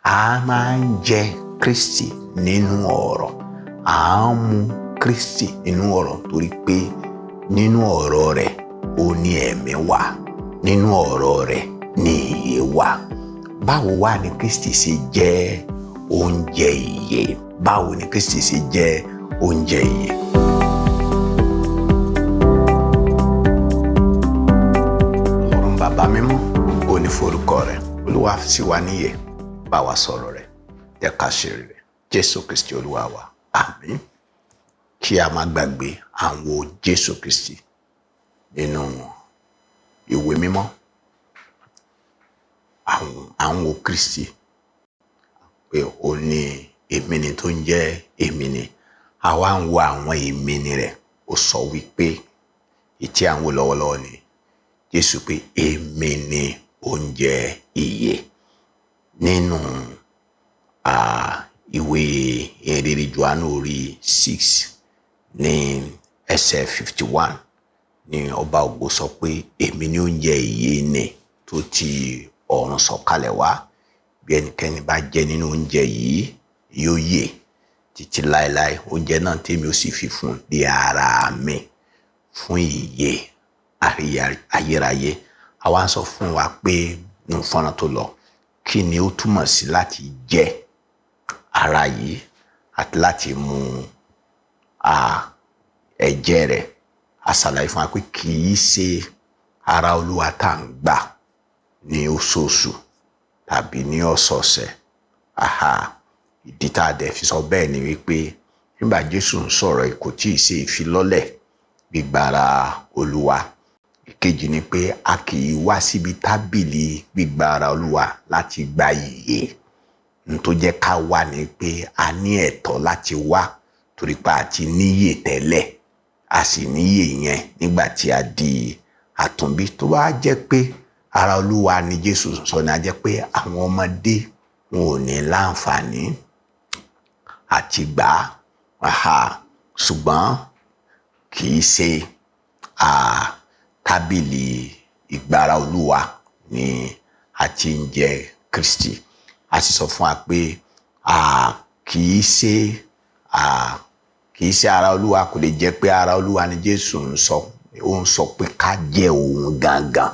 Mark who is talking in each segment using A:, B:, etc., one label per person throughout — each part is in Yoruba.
A: A máa ń jẹ Kristi nínú ọ̀rọ̀, à ń mu Kristi nínú ọ̀rọ̀, torí pé nínú ọ̀rọ̀ rẹ̀ ó ní ẹ̀mí wà, nínú ọ̀rọ̀ rẹ̀ ní ìyè wà. Báwo wá ni Kristi ṣe jẹ́ oúnjẹ ìyè? Báwo ni Kristi ṣe jẹ́ oúnjẹ ìyè? Ọlọ́run bàbá mímọ́, ògo ni forúkọ rẹ̀. Olúwa sì wá níyè, bá wa sọ̀rọ̀ rẹ̀, jẹ́ ká ṣe rere. Jésù Kristi Olúwa wa, àmín. Kí a má gbàgbé àwọn Jésù Kristi nínú ìwé mímọ́. Àwọn Kristi pé ó ní èmi ni tó ń jẹ́ èmi ni. Àwa ń wo àwọn èmi ni rẹ̀. Ó sọ wípé ìtí à ń wò lọ́wọ́lọ́wọ́ ni Jésù pé èmi ni oúnjẹ ìyè. Nínú ìwé ìhìnrere Jòhánù orí 6 ní ẹsẹ̀ 51 ni ọba ògo sọ pé èmi ni oúnjẹ ìyè ni tó ti ọ̀run sọ̀kalẹ̀ wá. Bí ẹnikẹ́ni bá jẹ nínú oúnjẹ yìí yóò yè títí láéláé. Oúnjẹ náà tèmi ó sì fi fún di ara mi fún ìyè ayérayé. Àwa ń sọ fún wa pé nínú fọ́nrán tó lọ, kí ni ó túmọ̀ sí láti jẹ ara yìí àti láti mu ẹ̀jẹ̀ rẹ̀. A ṣàlàyé fún wa pé kì í ṣe ara Olúwa tá à ń gbà ní oṣooṣù tàbí ní ọ̀sọ̀ọ̀sẹ̀. Ìdí tá a dẹ̀ fi sọ bẹ́ẹ̀ ni wípé nígbà Jésù ń sọ̀rọ̀ kò tí ì ṣe ìfilọ́lẹ̀ gbígbára Olúwa. Ìkejì ni pé a kì í wá síbi tábìlì gbígbára Olúwa láti gba ìyè. N tó jẹ́ ká wá ni pé a ní ẹ̀tọ́ láti wá torí pé a ti níyè tẹ́lẹ̀, a sì níyè yẹn nígbà tí a di àtúnbí. Tó bá jẹ́ pé ara Olúwa ni Jésù sọ ni, a jẹ́ pé àwọn ọmọdé wọn ò ní láǹfààní àti gbà á. Ṣùgbọ́n kì í ṣe tábìlì ìgbára Olúwa ni a ti ń jẹ Kristi. A sì sọ fún wa pé kì í ṣe ara Olúwa, kò lè jẹ́ pé ara Olúwa ni Jésù ń sọ. Ó ń sọ pé ká jẹ òun gangan,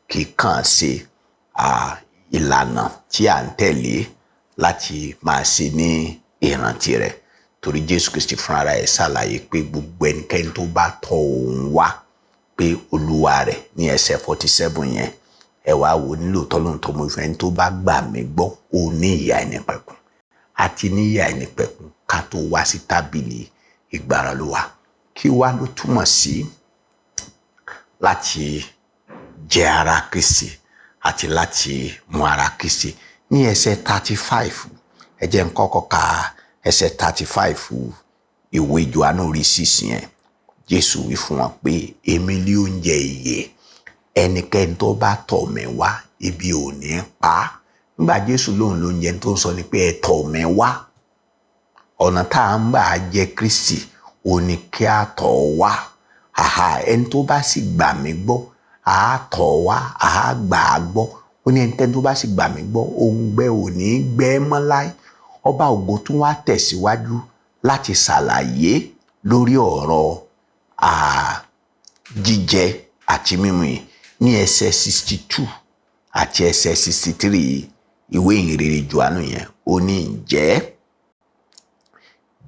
A: kì í kàn ṣe ìlànà tí à ń tẹ̀lé láti máa ṣe ní ìrántí rẹ̀. Torí Jésù Kristi fúnra ẹ̀ ṣàlàyé pé gbogbo ẹnikẹ́ni tó bá tọ̀ òun wá pé Olúwa rẹ̀ ní ẹsẹ̀ 47 yẹn, ẹ wá wò nílò tọ́lóńtọ́ mo fẹ́, ẹni tó bá gbà mí gbọ́ ó ní ìyè àìnípẹ̀kun. Àti ní ìyè àìnípẹ̀kun ká tó wá sí tábìlì ìgbára Olúwa. Kí wá ló túmọ̀ sí láti jẹ ara Kristi àti láti mu ara Kristi? Ní ẹsẹ̀ 35, ẹ jẹ́ n kọ́kọ́ ka ẹsẹ̀ 35 ìwé Jòhánù orí 6 yẹn. Jésù wí fún wọn pé èmi ni oúnjẹ ìyè, ẹnikẹ́ni tó bá tọ̀ mí wá ebi ò ní pa á. Nígbà Jésù lóhùn lóúnjẹ tó ń sọ ni pé ẹ tọ̀ mí wá. Ọ̀nà tá à ń gbà jẹ Kristi ò ní kí a tọ̀ wá. Ẹni tó bá sì gbà mí gbọ́, a tọ̀ wá, a gbà á gbọ́. Ó ní ẹnikẹ́ni tó bá sì gbà mí gbọ́, òǹgbẹ ò ní gbẹ mọ́ láé. Ọba ògo tún wá tẹ̀síwájú láti ṣàlàyé lórí ọ̀rọ̀ jíjẹ àti mímu yìí ní ẹsẹ̀ 62 àti ẹsẹ̀ 63 ìwé ìhìnrere Jòhánù yẹn. Ó ní ǹjẹ́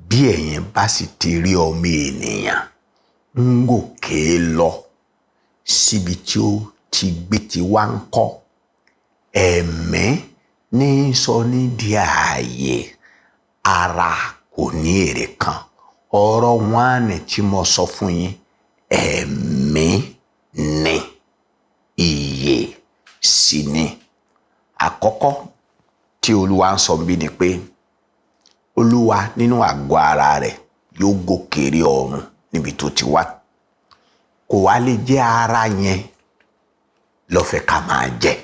A: bí ẹ̀yin bá sì ti rí ọmọ ènìyàn ń gòkè lọ síbi tí ó ti gbé ti wá ń kọ́, ẹ̀mí ní sọ ní di ààyè, ara kò ní èrè kan. Ọ̀rọ̀ wọn ni tí mo sọ fún yín, ẹ̀mí ni, ìyè sì ni. Àkọ́kọ́ tí Olúwa ń sọ bí ni pé Olúwa nínú àgọ́ ara rẹ̀ yóò gòkè rí ọ̀run níbi tó ti wá. Kò wá lè jẹ́ ara yẹn ló fẹ́ ká máa jẹ.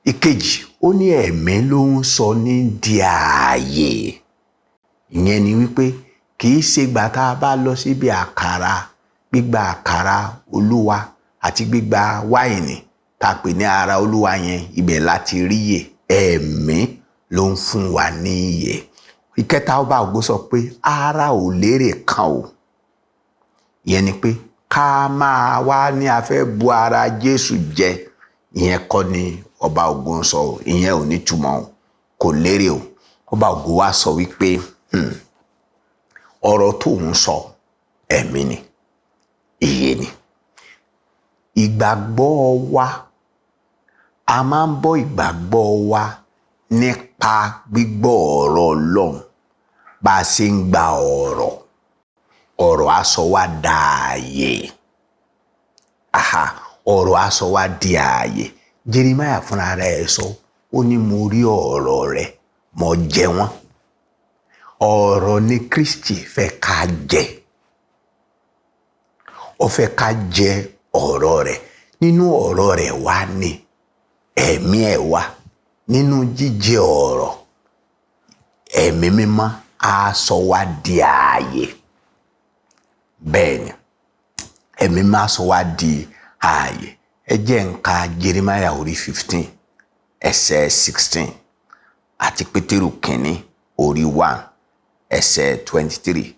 A: Ìkejì, ó ní ẹ̀mí ló ń sọ ní di ààyè. Ìyẹn ni wípé kì í ṣe ìgbà tá a bá lọ síbi àkàrà, gbígba àkàrà Olúwa àti gbígba wáìnì tá a pè ní ara Olúwa yẹn, ibẹ̀ láti ríyè. Ẹ̀mí ló ń fún wa ní ìyè. Ìkẹta, ọba ògo sọ pé ara ò lérè kan o. Ìyẹn ni pé ká máa wá ní a fẹ́ bu ara Jésù jẹ, ìyẹn kọ́ ni ọba ògo ń sọ o. Ìyẹn ò ní túmọ̀ o, kò lérè o. Ọba ògo wa sọ wípé ọ̀rọ̀ tó ń sọ ẹ̀mí ni, ìyè ni. Ìgbàgbọ́ wa, a máa ń bọ́ ìgbàgbọ́ wa nípa gbígbọ́ ọ̀rọ̀ Ọlọ́run. Bá a ṣe ń gba ọ̀rọ̀, ọ̀rọ̀ á sọ wá dààyè. Aha, ọ̀rọ̀ á sọ wá di ààyè. Jeremiah fúnra rẹ̀ sọ, ó ní mo rí ọ̀rọ̀ rẹ̀, mo jẹ wọ́n. Ọ̀rọ̀ ni Kristi fẹ́ ká jẹ. Ó fẹ́ ká jẹ ọ̀rọ̀ rẹ̀. Nínú ọ̀rọ̀ rẹ̀ wá ní ẹ̀mí ẹ̀ wá. Nínú jíjẹ ọ̀rọ̀, ẹ̀mí mímọ́ á sọ wá di ààyè. Bẹ́ẹ̀ ni, ẹ̀mí mímọ́ á sọ wá di ààyè. Ẹ jẹ́ n ka Jeremiah orí 15 ẹsẹ̀ 16 àti Pétérù kìíní orí 1 ẹsẹ̀ 23.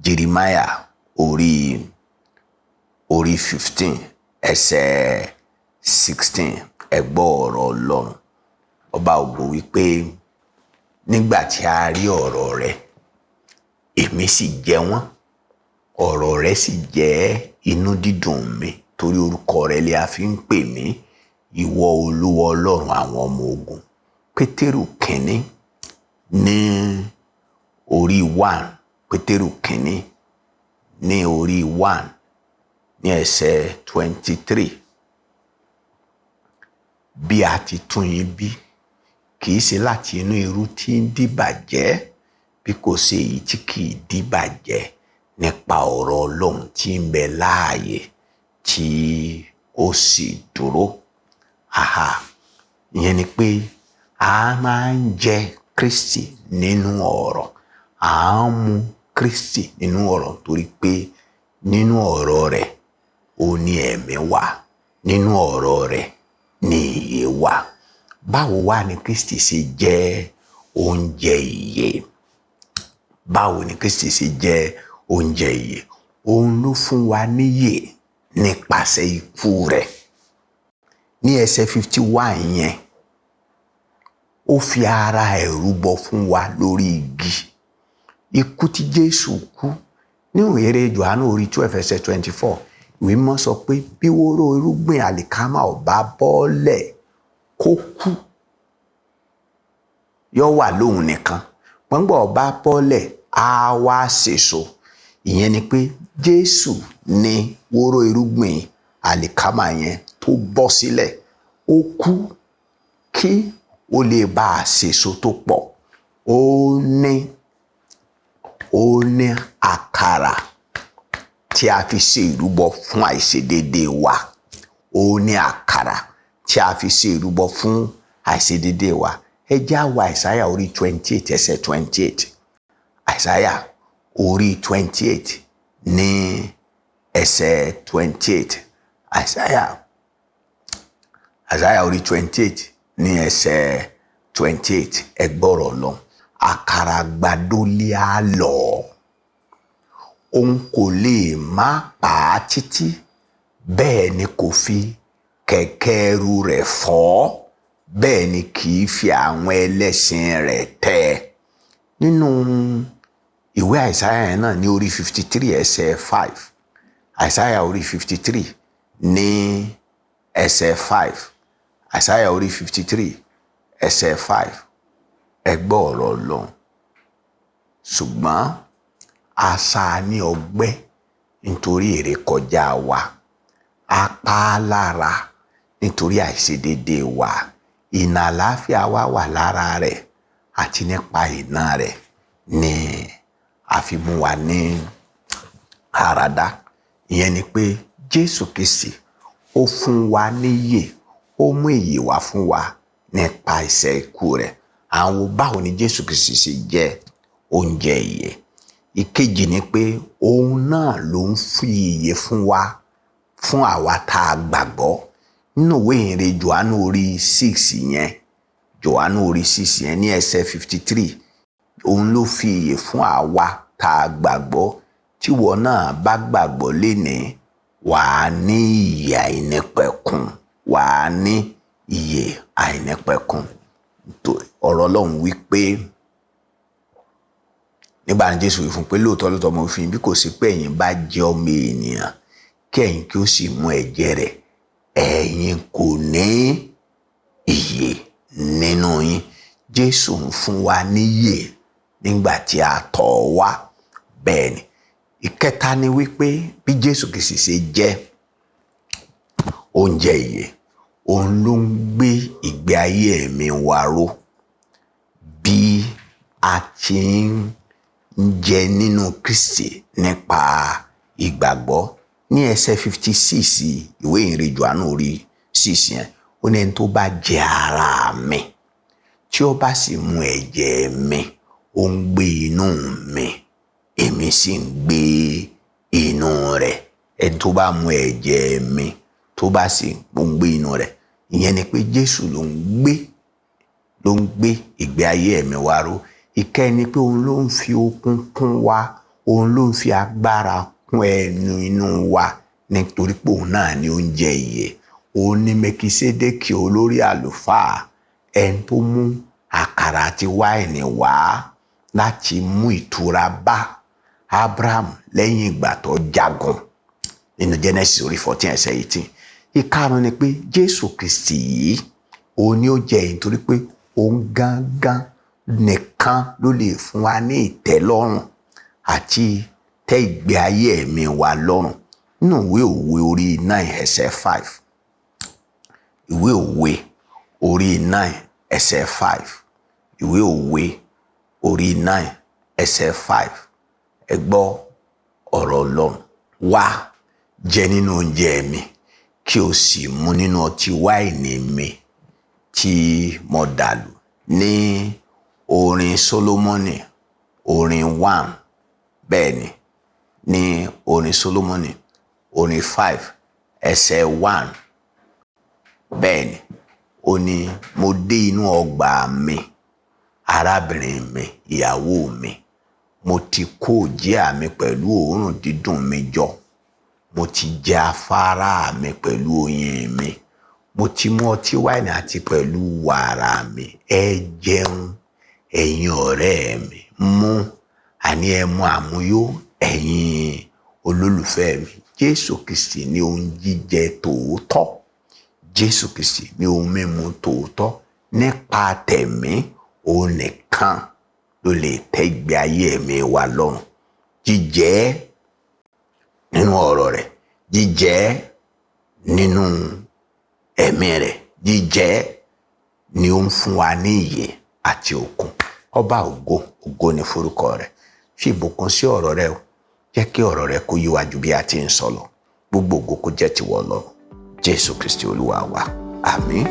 A: Jeremiah orí 15 ẹsẹ̀ 16. Ẹ gbọ́ ọ̀rọ̀ Ọlọ́run. Ọba ògo wípé nígbà tí a rí ọ̀rọ̀ rẹ̀, èmi sì jẹ wọ́n, ọ̀rọ̀ rẹ̀ sì jẹ́ inú dídùn mi, torí orúkọ rẹ̀ lè a fi ń pè mí, ìwọ Olúwa Ọlọ́run àwọn ọmọ ogun. Pétérù kìíní ní orí 1, Pétérù kìíní ní orí 1 ní ẹsẹ̀ 23. Bí a ti tún yín bí, kì í ṣe láti inú irú tí ń dìbàjẹ́, bí kò ṣe èyí tí kì í dìbàjẹ́, nípa ọ̀rọ̀ Ọlọ́run tí ń bẹ láàyè tí ó sì dúró. Aha, ìyẹn ni pé a máa ń jẹ Kristi nínú ọ̀rọ̀, à ń mu Kristi nínú ọ̀rọ̀, torí pé nínú ọ̀rọ̀ rẹ̀ ó ní ẹ̀mí wà, nínú ọ̀rọ̀ rẹ̀ ní ìyè wà. Báwo wá ni Kristi ṣe jẹ́ oúnjẹ ìyè? Báwo ni Kristi ṣe jẹ́ oúnjẹ ìyè? Òun ló fún wa níyè nípasẹ̀ ikú rẹ̀. Ní ẹsẹ̀ 51 yẹn, ó fi ara ẹ̀ rúbọ fún wa lórí igi. Ikú tí Jésù kú ní ìhìnrere Jòhánù orí 12 ẹsẹ̀ 24, ìwé mímọ́ sọ pé bí wóró irúgbìn àlìkámà ò bá bọ́lẹ̀ kó kú, yóò wà lóhun nìkan. Gbọ́ngbọ́n ò bá bọ́lẹ̀, á wá sèso. Ìyẹn ni pé Jésù ní wóró irúgbìn àlìkámà yẹn tó bọ́ sílẹ̀, ó kú kí ó lè bá a sèso tó pọ̀. Ó ní àkàrà tí a fi ṣe ìrúbọ fún àìṣedéédé wa. Ó ní àkàrà tí a fi ṣe ìrúbọ fún àìṣedéédé wa. Ẹ já wa Àìsáyà orí 28 ẹsẹ̀ 28. Àìsáyà orí 28 ní ẹsẹ̀ 28. Àìsáyà orí 28 ní ẹsẹ̀ 28. Ẹ gbọ́rọ̀ lọ. Àkàrà àgbàdo lé á lọ. Òun kò lè má pa á títí, bẹ́ẹ̀ ni kò fi kẹ̀kẹ́ ẹrù rẹ̀ fọ́, bẹ́ẹ̀ ni kì í fi àwọn ẹlẹ́sìn rẹ̀ tẹ́. Nínú ìwé Àìsáyà yẹn náà ní orí 53 ẹsẹ̀ 5. Àìsáyà orí 53 ní ẹsẹ̀ 5. Àìsáyà orí 53 ẹsẹ̀ 5. Ẹ gbọ́ ọ̀rọ̀ Ọlọ́run. Ṣùgbọ́n a sá ní ọgbẹ́ nítorí ìrékọjá wa, a pa á lára nítorí àìṣedéédé wa. Ìnà àlàáfíà wa wà lára rẹ̀, àti nípa ìnà rẹ̀ ni a fi mú wa ní àràdá. Ìyẹn ni pé Jésù Kristi ó fún wa níyè, ó mú ìyè wá fún wa nípa iṣẹ́ ikú rẹ̀. Àwọn báwo ni Jésù Kristi ṣe jẹ́ oúnjẹ ìyè? Ìkejì ni pé òun náà ló ń fi ìyè fún wa, fún àwa tá a gbàgbọ́. Nínú ìwé ìhìnrere Jòhánù orí 6 yẹn, Jòhánù orí 6 yẹn ní ẹsẹ̀ 53, òun ló fi ìyè fún àwa tá a gbàgbọ́. Tíwọ náà bá gbàgbọ́ lénìí, wàá ní ìyè àìnípẹ̀kun, wàá ní ìyè àìnípẹ̀kun. Ọ̀rọ̀ Ọlọ́run wí pé nígbà tí Jésù wí fún pé lóòótọ́ lóòótọ́ mo fi bí kò sí pé ẹ̀yin bá jẹ ọmọ ènìyàn kí ẹ̀yin kí ó sì mu ẹ̀jẹ̀ rẹ̀, ẹ̀yin kò ní ìyè nínú yín. Jésù ń fún wa níyè nígbà tí a tọ̀ ọ́ wá. Bẹ́ẹ̀ ni. Ìkẹta ni wípé bí Jésù Kristi ṣe jẹ́ oúnjẹ ìyè, òun ló ń gbé ìgbé ayé ẹ̀mí wa ró. Bí a ti ń jẹ nínú Kristi nípa ìgbàgbọ́. Ní ẹsẹ̀ 56 ìwé ìhìnrere Jòhánù orí 6 yẹn, ó ní ẹni tó bá jẹ ara mi tí ó bá sì mu ẹ̀jẹ̀ mi, ó ń gbé inú mi, èmi sì ń gbé inú rẹ̀. Ẹni tó bá mu ẹ̀jẹ̀ mi tó bá sì ń gbé inú rẹ̀, ìyẹn ni pé Jésù ló ń gbé ìgbé ayé ẹ̀mí wa ró. Ìkẹyìn ni pé òun ló ń fi okun kún wa, òun ló ń fi agbára kún ẹnu inú wa, nítorí pé òun náà ni oúnjẹ ìyè. Òun ni Mẹkisédékì olórí àlùfáà, ẹni tó mú àkàrà àti wáìnì wá láti mú ìtura bá Abraham lẹ́yìn ìgbà tó jagun nínú Genesis orí 14 ẹsẹ̀ 18. Ìkarùn ni pé Jésù Kristi yìí òun ni ó jẹ èyí, nítorí pé òun gángan nìkan ló lè fún wa ní ìtẹ́lọ́rùn àti tẹ́ ìgbé ayé ẹ̀mí wa lọ́rùn. Nínú ìwé òwe orí 9 ẹsẹ̀ 5, ìwé òwe orí 9 ẹsẹ̀ 5, ìwé òwe orí 9 ẹsẹ̀ 5, ẹ gbọ́ ọ̀rọ̀ Ọlọ́run. Wá jẹ nínú oúnjẹ mi kí o sì mu nínú ọtí wáìnì mi tí mo dàlù. Ní orin Sólómọ́nì orin 1, bẹ́ẹ̀ ni, ní orin Sólómọ́nì orin 5 ẹsẹ̀ 1, bẹ́ẹ̀ ni, ó ní mo dé inú ọgbà mi, arábìnrin mi, ìyàwó mi, mo ti kó òjìá mi pẹ̀lú òórùn dídùn mi jọ, mo ti jẹ afárá mi pẹ̀lú oyin mi, mo ti mu ọtí wáìnì àti pẹ̀lú wàrà mi. Ẹ jẹun ẹ̀yin ọ̀rẹ́ mi, mú àní ẹ mu àmuyó ẹ̀yin olólùfẹ́ mi. Jésù Kristi ní ohun jíjẹ tòótọ́, Jésù Kristi ní ohun mímu tòótọ́. Nípa tẹ̀mí òun nìkan ló lè tẹ́ ìgbé ayé ẹ̀mí wa lọ́rùn. Jíjẹ nínú ọ̀rọ̀ rẹ̀, jíjẹ nínú ẹ̀mí rẹ̀, jíjẹ ni ó ń fún wa ní ìyè àti okun. Ọba ògo, ògo ni forúkọ rẹ̀. Fi ìbùkún sí ọ̀rọ̀ rẹ̀ o, jẹ́ kí ọ̀rọ̀ rẹ̀ kó yé wa ju bí a ti ń sọ lọ. Gbogbo ògo kó jẹ́ tìwọ Ọlọ́run. Jésù Kristi Olúwa wa. Àmín.